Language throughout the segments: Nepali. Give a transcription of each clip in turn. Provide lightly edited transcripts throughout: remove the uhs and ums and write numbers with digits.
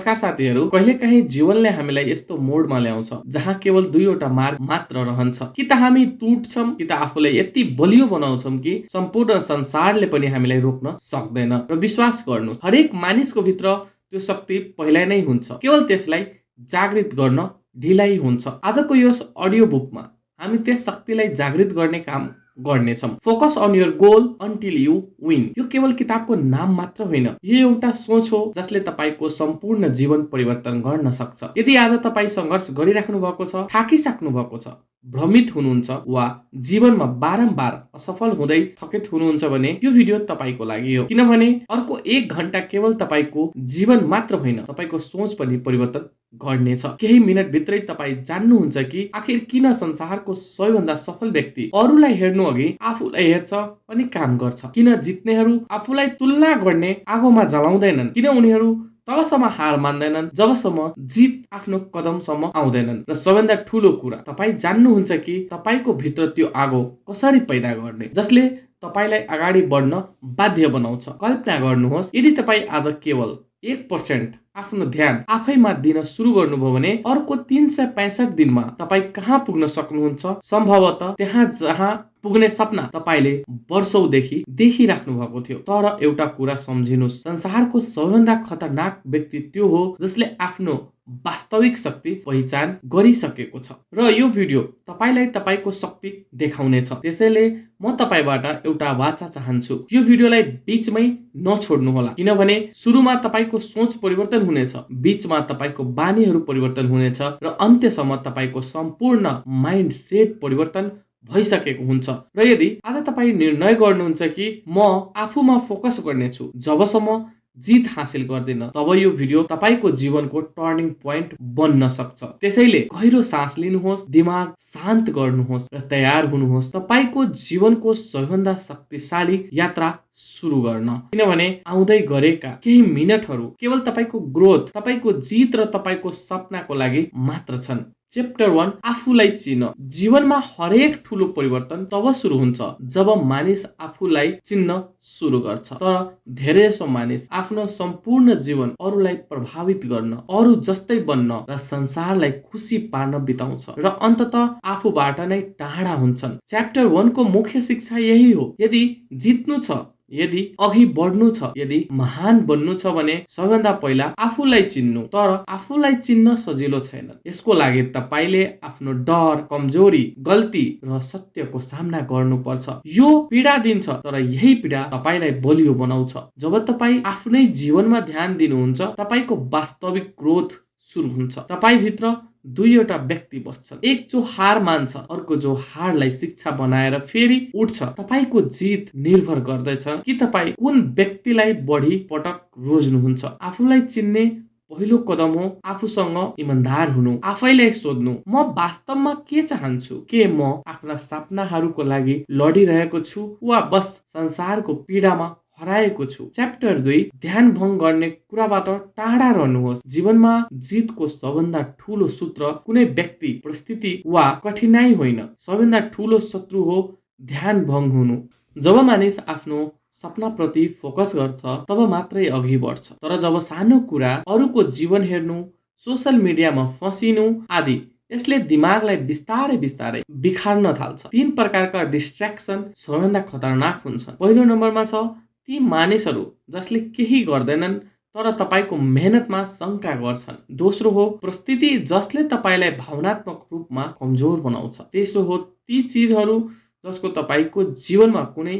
नमस्कार साथीहरू, कहिलेकाहीँ जीवनले हामीलाई यस्तो मोडमा ल्याउँछ जहाँ केवल दुईवटा मार्ग मात्र रहन्छ। कि त हामी टुट्छौं, कि त आफूलाई यति बलियो बनाउँछौं कि सम्पूर्ण संसारले पनि हामीलाई रोक्न सक्दैन। र विश्वास गर्नुस्, हरेक मानिसको भित्र त्यो शक्ति पहिला नै हुन्छ, केवल त्यसलाई जागृत गर्न ढिलाइ हुन्छ। आजको यस अडियो बुकमा हामी त्यस शक्तिलाई जागृत गर्ने काम गर्नेछौं। Focus on your goal until you win. यो केवल किताबको नाम मात्र होइन, यो एउटा सोच हो जसले तपाईको सम्पूर्ण जीवन परिवर्तन गर्न सक्छ। यदि आज तपाई संघर्ष गरिराख्नु भएको छ, थाकिसक्नु भएको छ, भ्रमित हुनुहुन्छ वा जीवनमा बारम्बार असफल हुँदै थकित हुनुहुन्छ भने यो भिडियो तपाईको लागि हो। किनभने अर्को 1 घण्टा केवल तपाईको जीवन मात्र होइन, तपाईको सोच पनि परिवर्तन गर्नेछ। केही मिनट भित्रै तपाई जान्नुहुन्छ कि आखिर किन संसारको सबैभन्दा सफल व्यक्ति अरूलाई हेर्नु अघि आफूलाई हेर्छ अनि काम गर्छ। किन जित्नेहरू आफूलाई तुलना गर्ने आगोमा जलाउँदैनन्। किन उनीहरू तबसम्म हार मान्दैनन् जबसम्म जित आफ्नो कदमसम्म आउँदैनन्। र सबैभन्दा ठूलो कुरा, तपाई जान्नुहुन्छ कि तपाईको भित्र त्यो आगो कसरी पैदा गर्ने जसले तपाईलाई अगाडि बढ्न बाध्य बनाउँछ। कल्पना गर्नुहोस्, यदि तपाई आज केवल 1% आफ्नो ध्यान आफैमा दिन सुरु गर्नुभयो भने अर्को 365 दिनमा तपाई कहाँ पुग्न सक्नुहुन्छ? सम्भवतः त्यहाँ जहाँ पुग्ने सपना तपाईले वर्षौंदेखि देखिराख्नु भएको थियो। तर एउटा कुरा सम्झिनुस्, संसारको सबैभन्दा खतरनाक व्यक्ति त्यो हो जसले आफ्नो वास्तविक शक्ति पहिचान गरिसकेको छ। र यो भिडियो तपाईलाई तपाईको शक्ति देखाउनेछ। त्यसैले म तपाईबाट एउटा वाचा चाहन्छु, यो भिडियोलाई बीचमै नछोड्नु होला। किनभने सुरुमा तपाईको सोच परिवर्तन हुनेछ, बीचमा तपाईको बानीहरू परिवर्तन हुनेछ र अन्त्यसम्म तपाईको सम्पूर्ण माइन्ड सेट परिवर्तन भइसकेको हुन्छ। र यदि आज तपाई निर्णय गर्नुहुन्छ कि म आफूमा फोकस गर्नेछु जबसम्म जित हासिल गर्दिन, तब यो भिडियो तपाईको जीवनको टर्निङ पोइन्ट बन्न सक्छ। त्यसैले गहिरो सास लिनुहोस्, दिमाग शान्त गर्नुहोस् र तयार हुनुहोस् तपाईको जीवनको सबैभन्दा शक्तिशाली यात्रा सुरु गर्न। किनभने आउँदै गरेका केही मिनटहरू केवल तपाईको ग्रोथ, तपाईको जित र तपाईको सपनाको लागि मात्र छन्। च्याप्टर 1, आफूलाई चिन्न। जीवनमा हरेक ठूलो परिवर्तन तब सुरु हुन्छ जब मानिस आफूलाई चिन्न सुरु गर्छ। तर धेरै जसो मानिस आफ्नो सम्पूर्ण जीवन अरूलाई प्रभावित गर्न, अरू जस्तै बन्न र संसारलाई खुसी पार्न बिताउँछ र अन्ततः आफूबाट नै टाढा हुन्छन्। च्याप्टर 1 को मुख्य शिक्षा यही हो, यदि जित्नु छ, यदि अघि बढ्नु छ, यदि महान बन्नु छ भने सबैभन्दा पहिला आफूलाई चिन्नु। तर आफूलाई चिन्न सजिलो छैन। यसको लागि तपाईले आफ्नो डर, कमजोरी, गल्ती र सत्यको सामना गर्नुपर्छ। यो पीडा दिन्छ, तर यही पीडा तपाईलाई बलियो बनाउँछ। जब तपाई आफ्नै जीवनमा ध्यान दिनुहुन्छ, तपाईको वास्तविक ग्रोथ सुरु हुन्छ। तपाई भित्र दुईवटा व्यक्ति बस्छन्, एक जो हार मान्छ, अर्को जो हारलाई शिक्षा बनाएर फेरि उठ्छ। तपाईको जित निर्भर गर्दैछ कि तपाई कुन व्यक्तिलाई बढी पटक रोज्नुहुन्छ। आफूलाई चिन्ने पहिलो कदम हो आफूसँग इमानदार हुनु। आफैलाई सोध्नु, म वास्तवमा के चाहन्छु? के म आफ्ना सपनाहरूको लागि लडिरहेको छु वा बस संसारको पीडामा हराएको छु? च्याप्टर 2, ध्यान भङ्ग गर्ने कुराबाट टाढा रहनुहोस्। जीवनमा जितको सबभन्दा ठूलो सूत्र कुनै व्यक्ति, परिस्थिति वा कठिनाइ होइन, सबभन्दा ठूलो शत्रु हो ध्यान भङ्ग हुनु। जब मानिस आफ्नो सपनाप्रति फोकस गर्छ तब मात्रै अघि बढ्छ। तर जब सानो कुरा, अरूको जीवन हेर्नु, सोशल मिडियामा फसिनु आदि, यसले दिमागलाई बिस्तारै बिस्तारै बिखार्न थाल्छ। 3 प्रकारका डिस्ट्र्याक्सन सबैभन्दा खतरनाक हुन्छन्। पहिलो नम्बरमा छ ती मानिसहरू जसले केही गर्दैनन् तर तपाईको मेहनतमा शंका गर्छन्। दोस्रो हो परिस्थिति जसले तपाईलाई भावनात्मक रूपमा कमजोर बनाउँछ। तेस्रो हो ती चीजहरू जसको तपाईको जीवनमा कुनै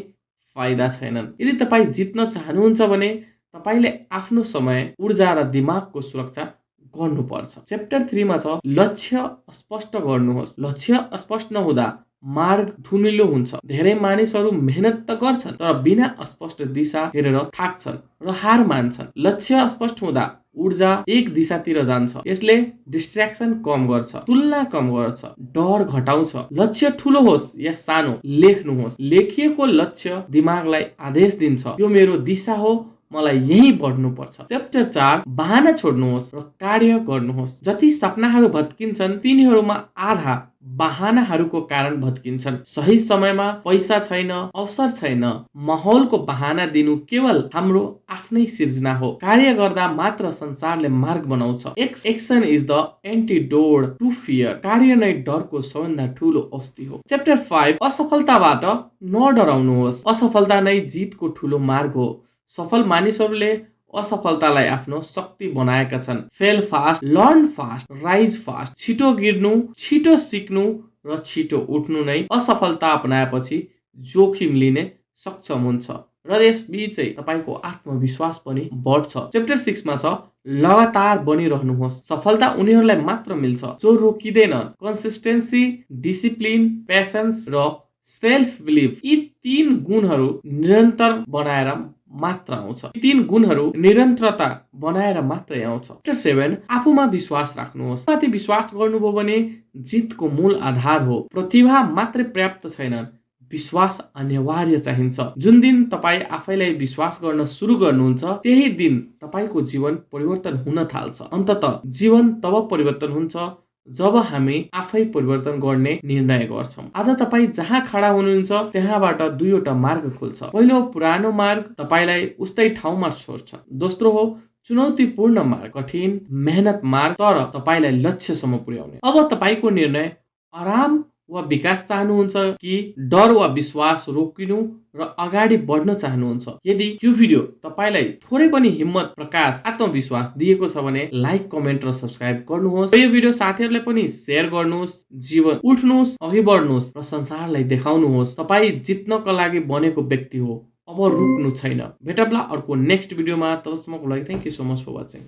फाइदा छैनन्। यदि तपाई जित्न चाहनुहुन्छ भने तपाईले आफ्नो समय, ऊर्जा र दिमागको सुरक्षा गर्नुपर्छ। च्याप्टर 3 मा छ लक्ष्य स्पष्ट गर्नुहोस्। लक्ष्य स्पष्ट नहुँदा मार्ग धुमिलो हुन्छ। धेरै मानिसहरू मेहनत त गर्छन् तर बिना स्पष्ट दिशा हेरेर थाक्छन् र हार मान्छन्। लक्ष्य स्पष्ट हुँदा ऊर्जा एक दिशातिर जान्छ। यसले डिस्ट्र्याक्सन कम गर्छ, तुलना कम गर्छ, डर घटाउँछ। लक्ष्य ठूलो होस् या सानो, लेख्नुहोस्। लेखिएको लक्ष्य दिमागलाई आदेश दिन्छ, यो मेरो दिशा हो, मलाई यही बढ्नुपर्छ। च्याप्टर 4 बहाना छोड्नुहोस् र कार्य गर्नुहोस्। जति सपनाहरू भत्किन्छन् तिनीहरूमा आधा बहानाहरूको कारण भत्किन्छन्। सही समयमा पैसा छैन, अवसर छैन, माहौलको बहाना दिनु केवल हाम्रो आफ्नै सिर्जना हो। कार्य गर्दा मात्र संसारले मार्ग बनाउँछ। Action is the antidote to fear. कार्य नै डरको सबैभन्दा ठूलो औषधि हो। च्याप्टर 5 असफलताबाट नडराउनुहोस्। असफलता नै जितको ठूलो मार्ग हो। सफल मानिसहरूले असफलतालाई आफ्नो शक्ति बनाएका छन्। Fail fast, learn fast, rise fast. छिटो गिर्नु, छिटो सिक्नु र छिटो उठ्नु नै असफलता अपनाएपछि जोखिम लिने सक्षम हुन्छ र यसबीचै तपाईको आत्मविश्वास पनि बढ्छ। च्याप्टर 6 मा छ लगातार बनिरहनुहोस्। सफलता उनीहरूलाई मात्र मिल्छ जो रोकिँदैनन्। कन्सिस्टेन्सी, डिसिप्लिन, पेशेन्स र सेल्फ बिलिफ, यी 3 गुणहरू निरन्तर बनाएर मात्र आउँछ। यी 3 गुणहरू निरन्तरता बनाएर मात्रै आउँछ। च्याप्टर 7 आफूमा विश्वास राख्नुहोस्। माथि विश्वास गर्नुभयो भने जितको मूल आधार हो। प्रतिभा मात्रै पर्याप्त छैन, विश्वास अनिवार्य चाहिन्छ। जुन दिन तपाईँ आफैलाई विश्वास गर्न सुरु गर्नुहुन्छ त्यही दिन तपाईको जीवन परिवर्तन हुन थाल्छ। अन्ततः जीवन तब परिवर्तन हुन्छ जब हामी आफै परिवर्तन गर्ने निर्णय गर्छौं। आज तपाईँ जहाँ खडा हुनुहुन्छ त्यहाँबाट 2वटा मार्ग खुल्छ। पहिलो पुरानो मार्ग तपाईलाई उस्तै ठाउँमा छोड्छ। दोस्रो हो चुनौतीपूर्ण मार्ग, कठिन मेहनत मार्ग, तर तपाईलाई लक्ष्यसम्म पुर्याउने। अब तपाईको निर्णय आराम वा विकास चाहनुहुन्छ कि डर वा विश्वास रोकिनु र अगाडि बढ्न चाहनुहुन्छ। यदि यो भिडियो तपाईलाई थोरै पनि हिम्मत, प्रकाश, आत्मविश्वास दिएको छ भने लाइक, कमेन्ट र सब्स्क्राइब गर्नुहोस्। यो भिडियो साथीहरूलाई पनि शेयर गर्नुहोस्। जीवन उठ्नुहोस्, अघि बढ्नुहोस् र संसारलाई देखाउनुहोस् तपाईँ जित्नका लागि बनेको व्यक्ति हो। अब रुक्नु छैन। भेटौँला अर्को नेक्स्ट भिडियोमा। तबसम्मको लागि thank you so much for watching.